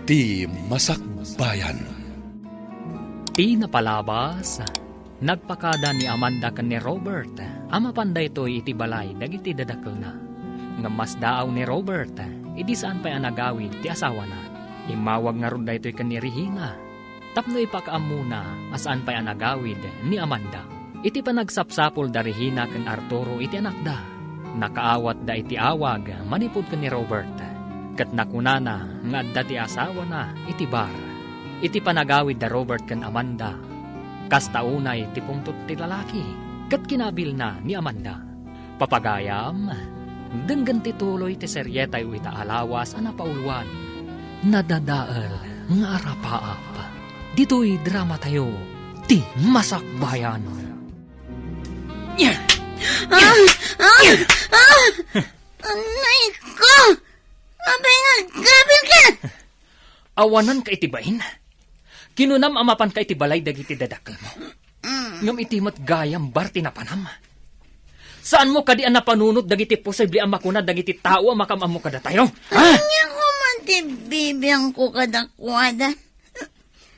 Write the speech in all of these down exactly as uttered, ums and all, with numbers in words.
Ti Masakbayan. Ti napalabas, nagpakada ni Amanda ken ni Robert a mapan daytoy iti balay dagiti dadakkelna. Ngem masdaaw ni Robert idi saan pay a nagawid ti asawana. Immawag ngarud daytoy ken ni Regina tapno ipakaammona a saan pay a nagawid ni Amanda. Iti panagsapsapul da Regina ken Arturo iti anakda, nakaawatda iti awag manipud ken ni Robert, ket nakunana nga adda ti asawana iti bar. Iti panagawid da Robert ken Amanda, kasta unay ti pungtot ti lalaki ket kinabilna ni Amanda. Papagayam, denggen ti tuloy ti serietayo ita a lawas a napauluan, Nadadael nga Arapaap. Ditoy dramatayo, Ti Masakbayan. Ah! Ah! Ah! Anay ko! Apay nga aggabil ka? Awanan ka iti bain? Kinunam a mapan ka iti balay dagiti dadakkelmo. Mm. Ngem iti met gayam bar ti napanam. Saanmo kadi a napanunot dagiti posible a makuna dagiti tao a makaam-ammo kadatayo? Ha? Ania koma ti bibiangko kadakuada?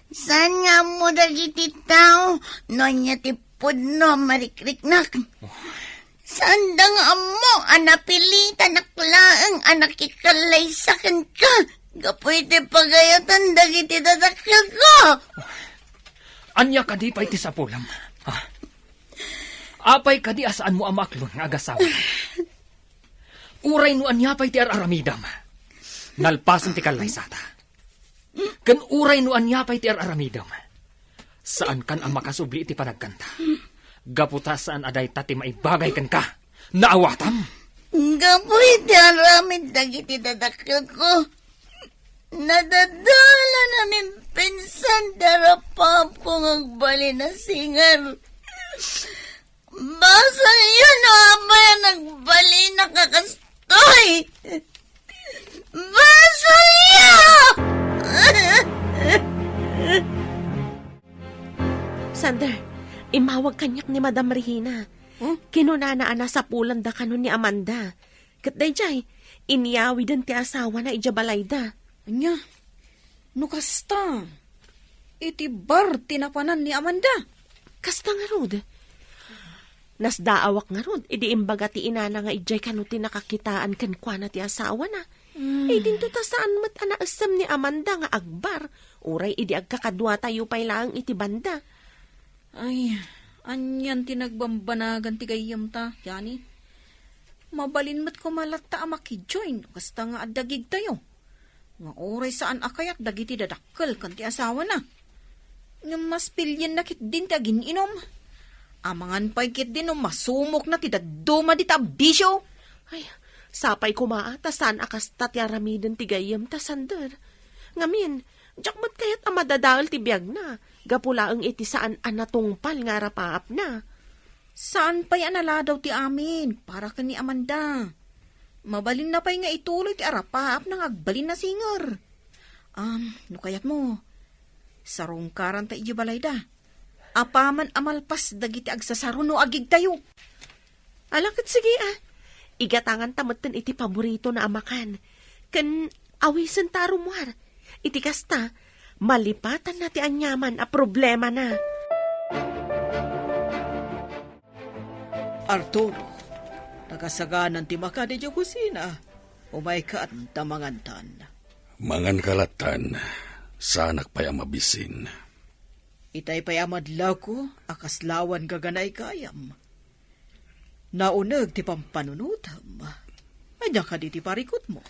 Saan nga ammo dagiti tao no ania ti pudno a marikriknak? Saanda nga ammo a napilitanak laeng a nakikallaysa kenka gapu iti pagayatan dagiti dadakkelko. Ania kadi pay ti sapulam? Ha? Apay kadi a saanmo a maaklon nga agasawa? Uray no ania pay ti ar-aramidam, nalpasen ti kallaysata. Ken uray no ania pay ti ar-aramidem, saankan a makasubli iti panagkanta. Gapu ta saan a dayta ti maibagay kenka. Naawatam? Gapu iti aramid dagiti dadakkelko, nadadalan a mimpinsan ti arapaapko nga agbalin a singer. Basolyo no apay a nagbalinak a kastoy! Basolyo! Sander, immawag kaniak ni Madam Regina. Hmm? Kinunana a nasapulanda kano ni Amanda. Ket daydiay, inyawiden ti asawana idiay balayda. Ania? No kasta, iti bar ti napanan ni Amanda. Kasta ngarud. Nasdaawak ngarud idi imbaga ti inana nga idiay kano ti nakakitaan kenkuana ti asawana. Hmm. Ay, dinto ta saan met a naessem ni Amanda nga agbar, uray idi agkakaduatayo pay laeng iti banda. Ay, anian ti nagbambanagan ti gayyemta, Jani? Mabalin met koma latta a makijoin no kasta nga adda gigtayo. Nga uray saan a kayat dagiti dadakkel ken ti asawana. Ngem mas pilienna ketdin ti agin-inom. Amangan pay ketdin no masumokna ti dadduma dita a bisio. Ay, sapay koma a ta saan a kasta ti aramiden ti gayyemta, Sander. Ngamin, diak met kayat a madadael ti biagna, gapu laeng iti saan a natungpal nga arapaapna. Saan pay a naladaw ti amin para ken ni Amanda. Mabalinna pay nga ituloy ti arapaapna nga agbalin a singer. Am, no kayatmo, sarungkaranta idiay balayda. Apaman a malpas dagiti agsasaro no agigtayo. Ala ket sige a. Igatanganta metten iti paboritona a makan. Ken awisenta a rummuar. Iti kasta, malipatanna ti aniaman a problemana. Arturo, nakasaganan ti makan idiay kusina. Umayka ta mangantan. Manganka lattan, saanak pay a mabisin. Itay pay a madlawko a kaslawan gaganay gayam. Nauneg ti pampanunotem. Ania kadi ti parikutmo?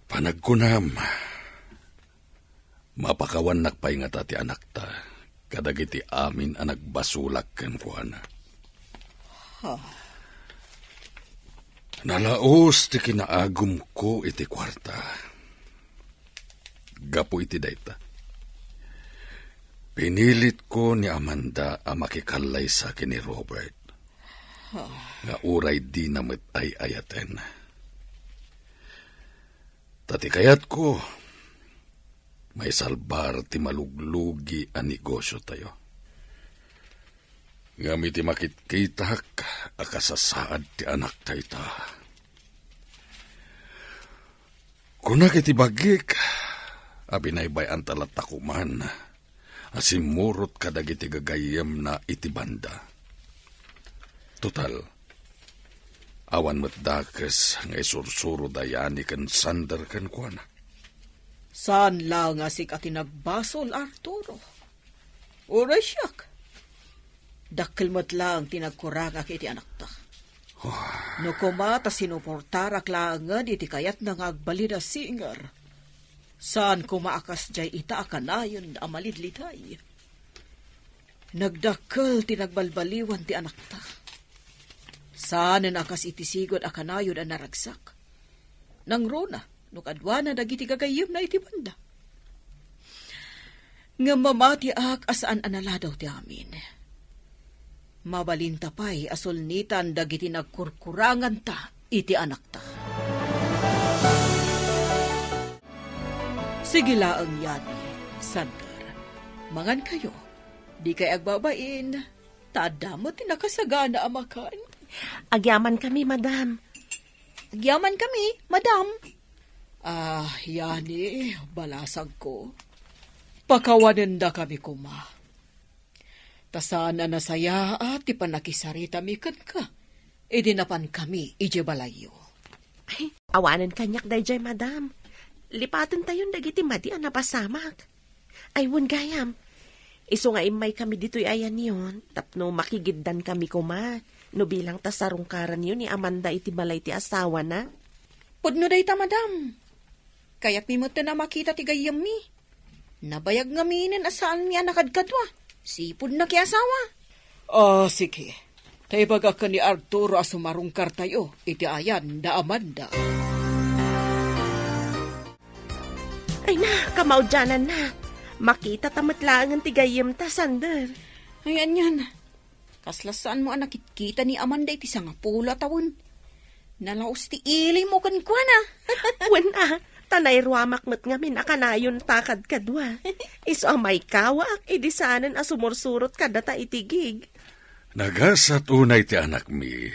Panagkunam, mapakawannak pay ngata ti anakta kadagiti amin a nagbasolak kenkuana. Ha? Nalaos ti kinaagumko iti kuarta. Gapu iti dayta, pinilitko ni Amanda a makikallaysa ken ni Robert, nga uray dina met ay-ayaten. Ta ti kayatko, maisalbar ti maluglugi a negosiotayo. Ngem iti makitkitak a kasasaad ti anakta ita, Kunak iti bagik a binaybay-anta latta koman a simmurot kadagiti gagayyemna iti banda. Total, awan met dakes nga isursuro da Yani ken Sander kenkuana. Saan la nga sika ti nagbasol, Arturo. Uray siak. Dakkel met laeng ti nagkurangak iti anakta. No koma ta sinuportarak laengen iti kayatna nga agbalin a singer, saan koma a kasdiay ita a kanayon a malidliday. Nagdakkel ti nagbalbaliwan ti anakta. Saanen a kas iti sigud a kanayon a naragsak. Nangruna no kaduana dagiti gagayyemna iti banda. Ngem mamatiak a saan a naladaw ti amin. Mabalinta pay a sulnitan dagiti nagkurkuranganta iti anakta. Sige laeng, Yani, Sander. Mangankayo. Dikay agbabain, ta adda met ti nakasagana a makan. Agyamankami, madam. Agyamankami, madam. Ah, Yani, balasangko. Pakawanendakami koma. Ta saan a nasayaat ti pannakisaritami kenka idi napankami idiay balayyo. Ay, awanen kaniak daydiay, madam. Lipatentayon dagiti madi a napasamak. Ay, wen gayam. Isu nga immaykami ditoy a yanion tapno makigiddankami koma no bilang ta sarungkaranyo ni Amanda iti balay ti asawana. Pudno dayta, madam. Kayatmi metten a makita ti gayyemmi. Nabayag ngaminen a saanmi a nakadkadua. Sipud nakiasawa. Ah, sige. Ta ibagak ken ni Arturo a sumarungkartayo iti ayan da Amanda. Ay na, kamaudiananna. Makitata met laengen ti gayyemta, Sander. Ay, anian. Kasla saanmo a nakitkita ni Amanda iti sangapulo a tawen. Nalaus ti ilimmo kenkuana. Wen a, ta nairuamak met ngamin a kanayonta kadkadua. Isu a maikawaak idi saanen a sumursurot kadata iti gig. Nagasat unay ti anakmi,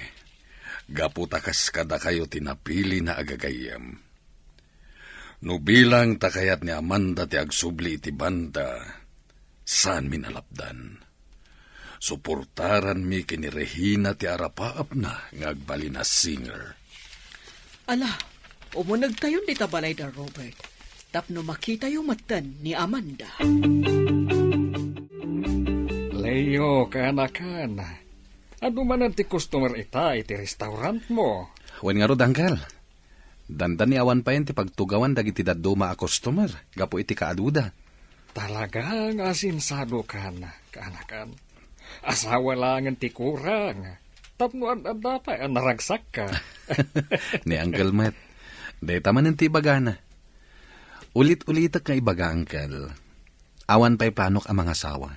gapu ta kas kadakayo ti napilina a gagayyem. No bilang ta kayat ni Amanda ti agsubli iti banda, saanmi a lapdan. Suportaranmi ken ni Regina ti arapaapna nga agbalin a singer. Ala, umunegtayon dita balay da Robert, tapno makitayo metten ni Amanda. Leo, kaanakan, adu manen ti customer ita iti restaurantmo? Wen ngarud, uncle. Dandani awan payen ti pagtugawan dagiti dadduma a customer gapu iti kaaduda. Talaga nga asinsadokan, kaanakan. Asawa laengen ti kurang. Tapno ad-adda pay a naragsakka. Ni Uncle met, dayta manen ti ibagana. Ulit-ulitek nga ibaga, Uncle. Awan pay planok a mangasawa.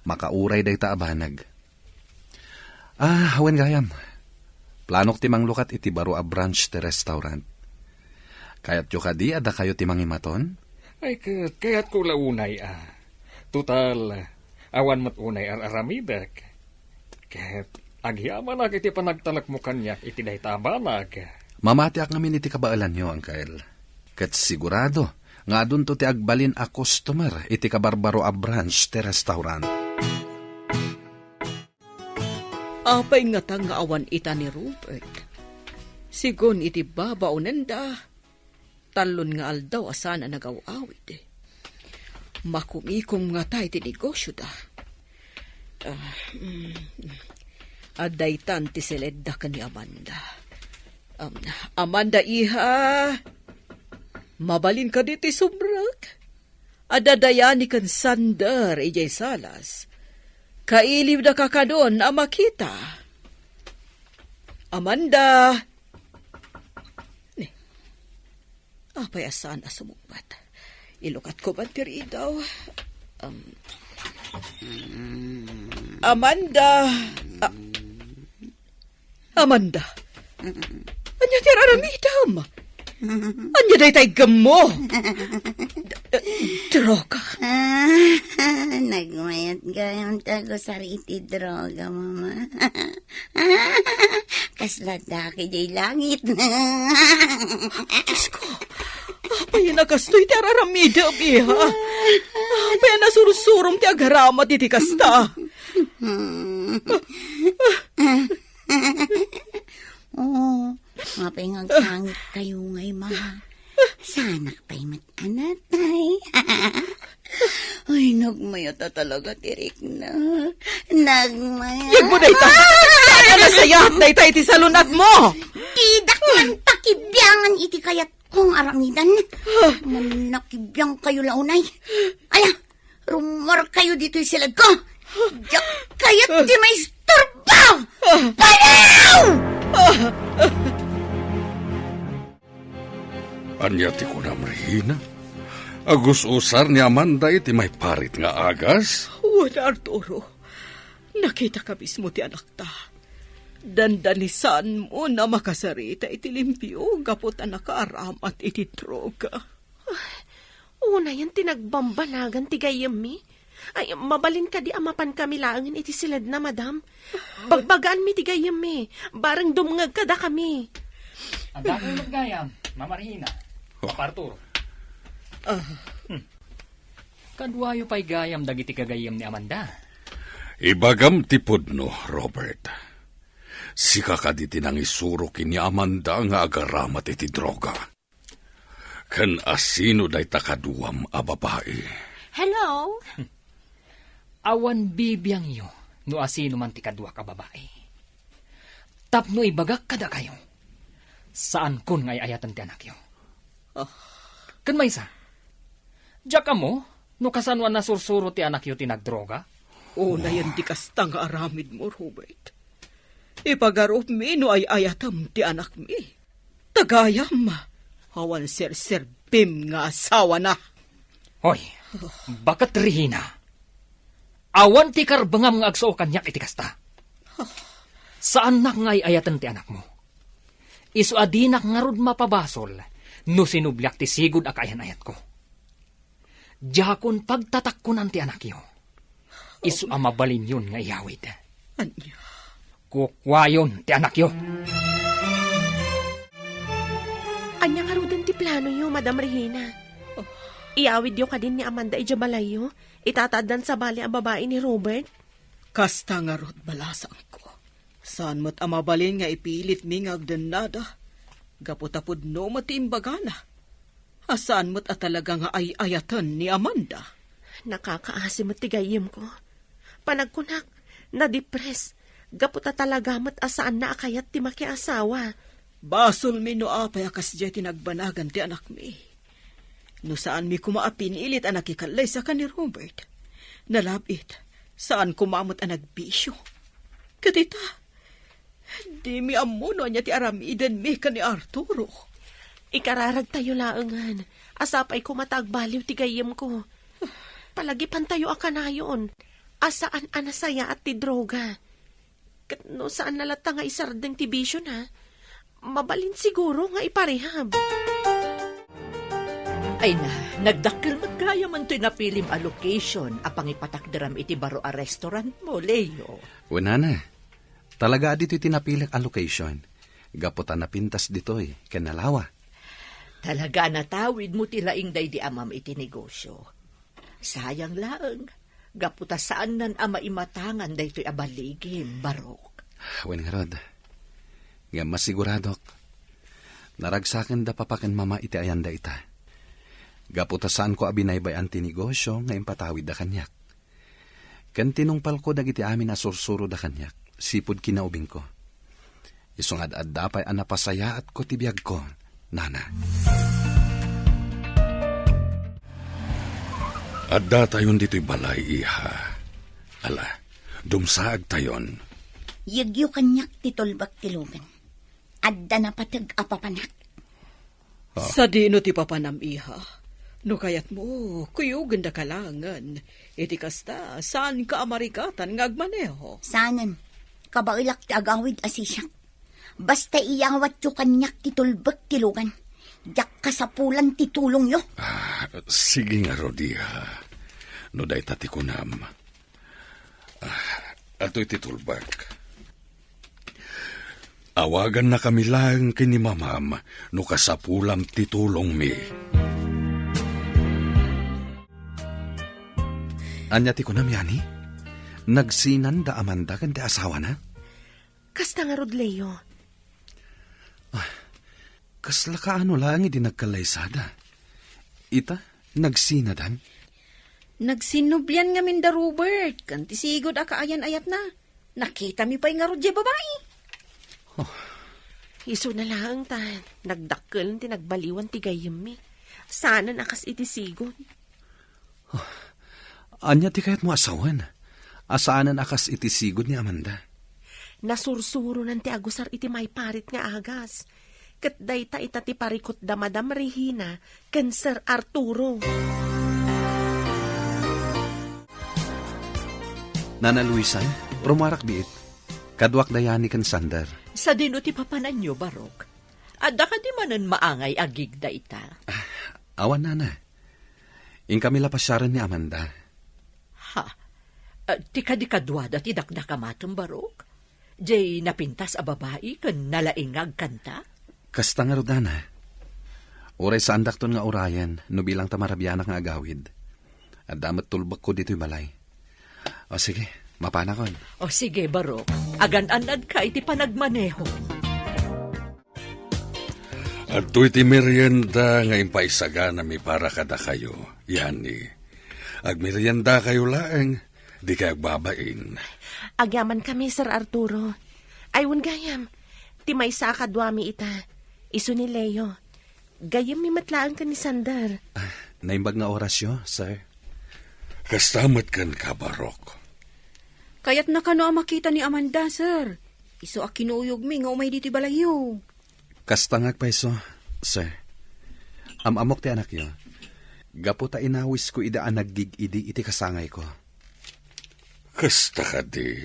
Makauray dayta a banag. Ah, awan gayam. Planok ti manglukat iti baro a branch ti restaurant. Kayatyo kadi a dakayo ti mangimaton? Ay, ket kayatko la unay a. Total, awan met unay ar-aramidek. Ket agyamanak iti panagtalekmo kaniak iti dayta a banag. Mamatiak ngamin iti kabaelanyo, Uncle. Ket sigurado nga adunto ti agbalin a customer iti kabarbaro a branch ti restaurant. Apay ngata nga awan ita ni Robert? Sigun iti babaonenda, tallon nga aldaw a saan a nagaw-awid. Makumikom ngata iti negosyoda. Ah, mm, adda itan ti siledda ken ni Amanda. Um, Amanda, iha, mabalin kadi ti sumrek? Adda da Yani ken Sander idiay salas. Kailiwda kakadon a makita. Amanda! Ni, apay a saan a sumungbat? Ilukatko man ti ridaw. Um, Amanda! Ah, Amanda, ania ti ar-aramidem? Ania dayta iggemmo? D-, d-, droga. Ah, nagmayat gayam ti agusar iti droga, Mama. Kasla daki diay langit. Diyos ko, Apay a kastoy ti ar-aramidem, iha? Apay a nasursurom ti agaramat iti kasta? Oh, apay nga agsangit kayo ngay, ma? Sanak pay met anatay. Ay, nagmayat a talaga ti rikna. Nagmayat. Yagmo dayta! Saan a nasayaat dayta iti salun-at mo? Didak man pakibiangan iti kayat kong aramidan. Mannakibiang kayo la unay. Ala, rumuar kayo ditoy silad ko. Diak kayat ti maisturbo! Baliw! Ania ti kunam, Regina? Agus-usar ni Amanda iti maiparit nga agas? Wen, Arturo, nakitaka mismo ti anakta. Dandanisanmo a makasarita iti limpio gapu ta nakaaramat iti droga. Unayen ti nagbambanagan ti gayyemmi. Ay, mabalin kadi a mapankami laengen iti siledna, madam? Bagbagaanmi ti gayyemmi. Bareng dumngeg kadakami. Adda kayo met gayam, Mama Regina, Papa Arturo. Ah. Hmm. Kaduayo pay gayam dagiti gagayyem ni Amanda. Ibagam ti pudno, Robert. Sika kadi ti nangisuro ken ni Amanda nga agaramat iti droga? Ken asino dayta kaduam a babai? Hello? Awan bibiangyo no asino man ti kaduak a babai. Tapno ibagak kadakayo, saankon nga ay-ayaten ti anakyo. Ah. Ken maysa, diak ammo no kasano a nasursuro ti anakyo ti nagdroga? Unayen ti kasta nga aramidmo, Robert. Ipagarupmi no ay-ayatem ti anakmi. Ta gayam, awan serserbim nga asawana. Hoy, baket Regina. Awan ti karbengam nga agsao kaniak iti kasta. Saannak nga ay-ayaten ti anakmo. Isu a dinak ngarud mapabasol no sinubliak ti sigud a kaayan-ayatko. Diakon pagtatakkonan ti anakyo. Isu a mabalinyon nga iyawid. Ania? Kukuayon ti anakyo. Ania ngaruden ti planoyo, Madam Regina? Oh. Iyawidyo kadin ni Amanda idiay balayyo, ita ta addan sabali a babai ni Robert? Kasta ngarud, balasangko. Saan met a mabalin nga ipilitmi nga agdennada, gapu ta pudno met ti imbagana. A saan met a talaga nga ay-ayaten ni Amanda. Nakakaasi met ti gayyemko. Panagkunak, nadipres, gapu ta talaga met a saanna a kayat ti makiasawa. Basolmi no apay a kasdiay ti nagbanagan ti anakmi. No saanmi koma a pinilit a nakikallaysa ken ni Robert, nalab-it, saan koma met a nagbisio. Ket ita, dimi ammo no ania ti aramidenmi ken ni Arturo. Ikararagtayo laengen a sapay koma ta agbaliw ti gayyemko. Palagipantayo a kanayon a saan a nasayaat ti droga. Ket no saanna latta nga isardeng ti bisiona, mabalin siguro nga iparehab. Ay na, nagdakkel met gayam toy napilim a location a pangipatakderam iti baro a restaurantmo, Leo. Wen, nana, talaga a ditoy ti napilik a location. Gapu ta napintas ditoy, ken nalawa. Talaga a natawidmo ti laing daydi amam iti negosio. Sayang laeng, gapu ta saannan a maimatangan daytoy a baligim, Barok. Wen ngarud, ngem masiguradok, naragsakenda papa ken mama iti ayanda ita. Gapu ta saanko a binaybay-an ti negosio nga impatawidda kaniak. Ken tinungpalko dagiti amin a sursuroda kaniak, sipud kinaubingko. Isu nga ad-adda pay a napasayaatko ti biagko, nana. Addatayon ditoy balay, iha. Ala, dumsaagtayon. Yegyo kaniak ti tulbek ti lugan. Adda napateg a papanak. Ah. Sadino ti papanam, iha? No kayatmo, kuyogenda ka laengen. Iti kasta, saanka a marikatan nga agmaneho. Saanen. Kabaelak ti agawid a sisiak. Basta iyawatyo kaniak ti tulbek ti lugan. Diak kasapulan ti tulongyo. Ah, sige ngarud, iha. No dayta ti kunam. Ah, adtoy ti tulbek. Awagannakami laeng ken ni mamam no kasapulam ti tulongmi. Ania ti kunam, Yani? Nagsinan da Amanda ken ti asawana? Kasta ngarud, Leo. Kasla kaano laeng idi nagkallaysada? Ita, nagsinadan? Nagsinnublian ngamin da Robert, ken ti sigud a kaayan-ayatna. Nakitami pay ngarud diay babai. Oh. Isuna laeng ta nagdakkel ti nagbaliwan ti gayyemmi. Saanen a kas iti sigud. Ania ti kayatmo a sawen? A saanen a kas iti sigud ni Amanda? Nasursuronan ti agusar iti maiparit nga agas. Ket dayta ita ti parikut da Madam Regina ken Sir Arturo. Nana Luisa, rumuarak biit. Kaduak da Yani ken Sander. Sadino ti papananyo, Barok? Adda kadi manen maangay a gig dayta? Ah, awan, Nana. Inkami la pasiaren ni Amanda. Ha? Ah, ti kadi kaduada ti dakdakamatem, Barok? Jay napintas a babai ken nalaing nga agkanta? Kasta ngarud, Nana. Uray saandakton nga urayen no bilang ta marabianak nga agawid. Adda met tulbekko ditoy balay. O sige, mapanakon. O sige, Barok. Agan-annadka iti panagmaneho. Adtoy ti merienda nga impaisaganami para kadakayo, Yani. Agmeriendakayo laeng, dikay agbabain. Agyamankami, Sir Arturo. Ay, wen gayam, ti maysa a kaduami ita, isu ni Leo. Gayyemmi met laeng ken ni Sander. Ah, naimbag nga orasyo, sir. Kasta met kenka, Barok. Kayatna kano a makita ni Amanda, sir. Isu a kinuyogmi nga umay ditoy balayyo. Kasta nga agpayso, sir. Am-ammok ti anakyo. Gapu ta inawisko ida a naggig-idi iti kasangayko. Kasta kadi.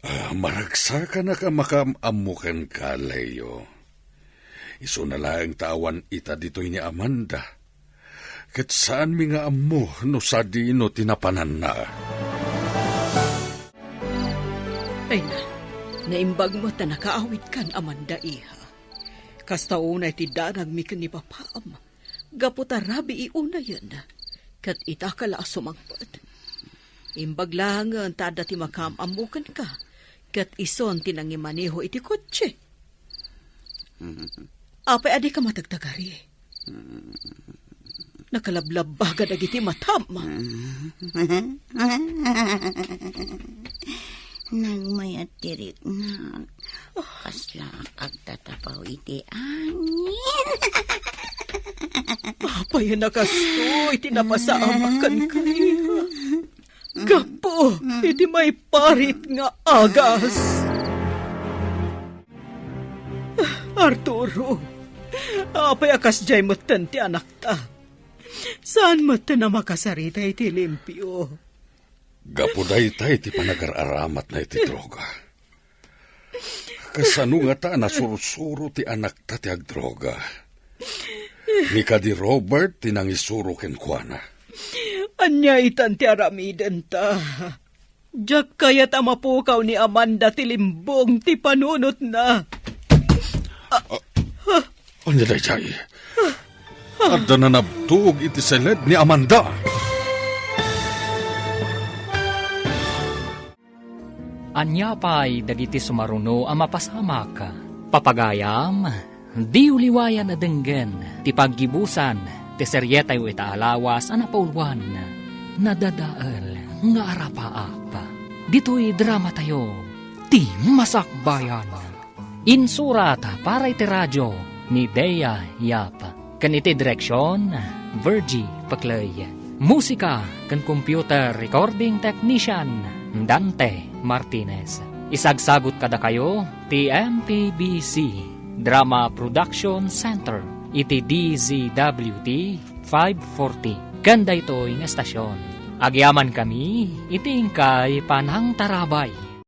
Ah, maragsakanak a makaam-ammo kenka, Leo. Isuna laeng ta awan ita ditoy ni Amanda. Ket saanmi nga ammo no sadino ti napananna. Ay na, naimbag met ta nakaawidkan, Amanda, iha. Kasta unay ti danagmi ken ni papaam, gapu ta rabii unayen, ket ita ka la a sumangpet. Imbag laengen ta adda ti makaam-ammo kenka, ket isun ti nangimaneho iti kotse. Apay a dika matagtagari? Nakalablabbaga dagiti matam. Nagmayat ti riknak. Kasla agtatapaw iti angin. Apay a nakastoy ti napasamak kenka, iha? Gapu iti maiparit nga agas. Arturo, apay a kasdiay metten ti anakta? Saan metten a makasarita iti limpio? Gapu dayta iti panagar-aramatna iti droga. Kasano ngata a nasursuro ti anakta ti agdroga? Ni kadi Robert ti nangisuro kenkuana. Ania itan ti aramidenta? Diak kayat a mapukaw ni Amanda ti limbong ti panunotna. Ania daydiay? Adda nanabtog iti seled ni Amanda. Ania pay dagiti sumaruno a mapasamak? Papagayam, diyo liwayan a denggen ti paggibusan ti serietayo ita a lawas a napauluan, Nadadael nga Arapaap. Ditoy dramatayo, Ti Masakbayan. Insurat para iti radio ni Dea Yap. Ken iti direksion, Virgie Pecley. Musika ken computer recording technician, Dante Martinez. Isagsagut kadakayo ti M P B C Drama Production Center iti D Z W T five forty. Ken daytoy nga estasion, agyamankami iti inkay panangtarabay.